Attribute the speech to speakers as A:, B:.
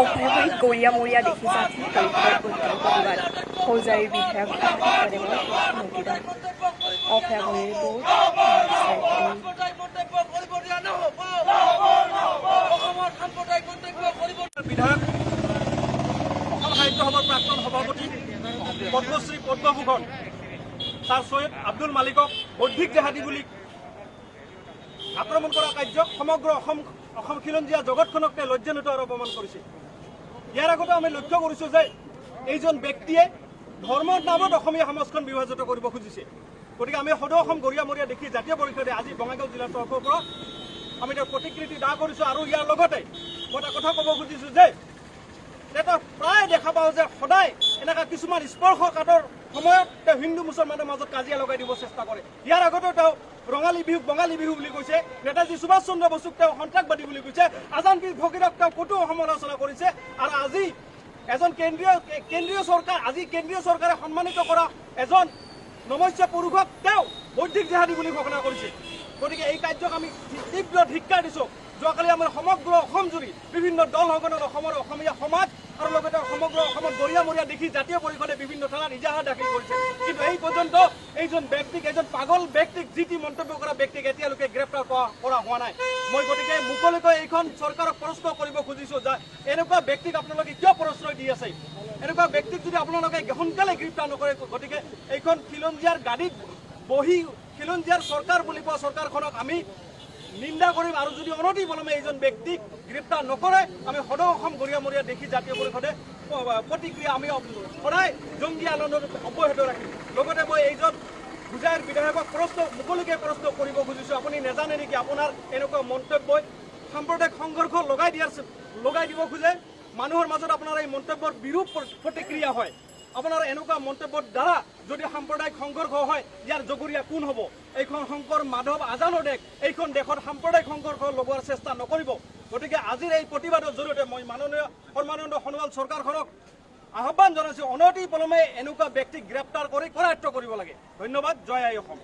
A: অভয়াপুৰীত গৰীয়ামৰীয়া দেশী জাতি পৰিষদৰ উত্তৰ প্ৰতিবাদ। হোজাইৰ বিধায়ক দেৱৰ প্ৰতিবাদ। অভয়াপুৰীৰ ৰিপৰ্ট, 4।
B: সাম্প্ৰদায়িক মন্তব্য কৰিব দিয়া নহ'ব। অসমত সাম্প্ৰদায়িক মন্তব্য কৰিব
C: বিধায়ক, অসম সাহিত্য সভাৰ প্ৰাক্তন সভাপতি, পদ্মশ্ৰী, পদ্মভূষণ ছাৰ চৈয়দ আব্দুল মালিকক বৌদ্ধিক জেহাদী বুলি আক্ৰমণ কৰা কাৰ্যক সমগ্ৰ অসম, অসম খিলঞ্জীয়া জগতখনক তেওঁ লজ্জানত আৰু অপমান কৰিছে। ইয়াৰ আগতে আমি লক্ষ্য কৰিছোঁ যে এইজন ব্যক্তিয়ে ধৰ্মৰ নামত অসমীয়া সমাজখন বিভাজিত কৰিব খুজিছে। গতিকে আমি সদৌ অসম গৰীয়ামৰীয়া দেশী জাতীয় পৰিষদে আজি বঙাইগাঁও জিলাৰ তৰফৰ পৰা আমি তেওঁৰ প্ৰতিকৃতি দাহ কৰিছোঁ। আৰু ইয়াৰ লগতে মই এটা কথা ক'ব খুজিছোঁ যে এটা প্ৰায় দেখা পাওঁ যে সদায় এনেকুৱা কিছুমান স্পৰ্শকাতৰ সময়ত তেওঁ হিন্দু মুছলমানৰ মাজত কাজিয়া লগাই দিব চেষ্টা কৰে। ইয়াৰ আগতেও তেওঁ ৰঙালী বিহুক বঙালী বিহু বুলি কৈছে, নেতাজী সুভাষ চন্দ্ৰ বসুক তেওঁ সন্ত্ৰাসবাদী বুলি কৈছে, আজান পীৰ ফকীৰক তেওঁ কটু সমালোচনা কৰিছে আৰু আজি এজন কেন্দ্ৰীয় চৰকাৰ, আজি কেন্দ্ৰীয় চৰকাৰে সন্মানিত কৰা এজন নমস্য পুৰুষক তেওঁ বৌদ্ধিক জেহাদী বুলি ঘোষণা কৰিছে। গতিকে এই কাৰ্যক আমি তীব্ৰ ধিক্কাৰ দিছোঁ। যোৱাকালি আমাৰ সমগ্ৰ অসম জুৰি বিভিন্ন দল সংগঠন, অসমৰ অসমীয়া সমাজ আৰু লগতে সমগ্ৰ অসমত গৰীয়ামৰীয়া দেশী জাতীয় পৰিষদে বিভিন্ন থানাত ইজাহাৰ দাখিল কৰিছে। কিন্তু এই পৰ্যন্ত এইজন ব্যক্তিক, এজন পাগল ব্যক্তিক, যি টি মন্তব্য কৰা ব্যক্তিক এতিয়ালৈকে গ্ৰেপ্তাৰ কৰা হোৱা নাই। মই গতিকে মুকলিকৈ এইখন চৰকাৰক প্ৰশ্ন কৰিব খুজিছো যে এনেকুৱা ব্যক্তিক আপোনালোকে কিয় প্ৰশ্ৰয় দি আছে? এনেকুৱা ব্যক্তিক যদি আপোনালোকে সোনকালে গ্ৰেপ্তাৰ নকৰে, গতিকে এইখন খিলঞ্জীয়াৰ গাদীত বহি খিলঞ্জীয়াৰ চৰকাৰ বুলি কোৱা চৰকাৰখনক আমি নিন্দা কৰিম। আৰু যদি অনতিপলমে এইজন ব্যক্তিক গ্ৰেপ্তাৰ নকৰে, আমি সদৌ অসম গৰীয়ামৰীয়া দেশী জাতীয় পৰিষদে প্ৰতিক্ৰিয়া আমি সদায় জংগী আন্দোলন অব্যাহত ৰাখিম। লগতে মই এইজন হোজাইৰ বিধায়কক প্ৰশ্ন, মুকলিকৈ প্ৰশ্ন কৰিব খুজিছোঁ, আপুনি নেজানে নেকি আপোনাৰ এনেকুৱা মন্তব্যই সাম্প্ৰদায়িক সংঘৰ্ষ লগাই দিব খোজে মানুহৰ মাজত? আপোনাৰ এই মন্তব্যৰ বিৰূপ প্ৰতিক্ৰিয়া হয়। আপোনাৰ এনেকুৱা মন্তব্যৰ দ্বাৰা যদি সাম্প্ৰদায়িক সংঘৰ্ষ হয়, ইয়াৰ জগৰীয়া কোন হ'ব? এইখন শংকৰ মাধৱ আজানৰ দেশ। এইখন দেশত সাম্প্ৰদায়িক সংঘৰ্ষ লগোৱাৰ চেষ্টা নকৰিব। গতিকে আজিৰ এই প্ৰতিবাদৰ জৰিয়তে মই মাননীয় সৰ্বানন্দ সোণোৱাল চৰকাৰখনক আহ্বান জনাইছো, অনতি পলমে এনেকুৱা ব্যক্তিক গ্ৰেপ্তাৰ কৰি কৰায়ত্ব কৰিব লাগে। ধন্যবাদ। জয় আই অসম।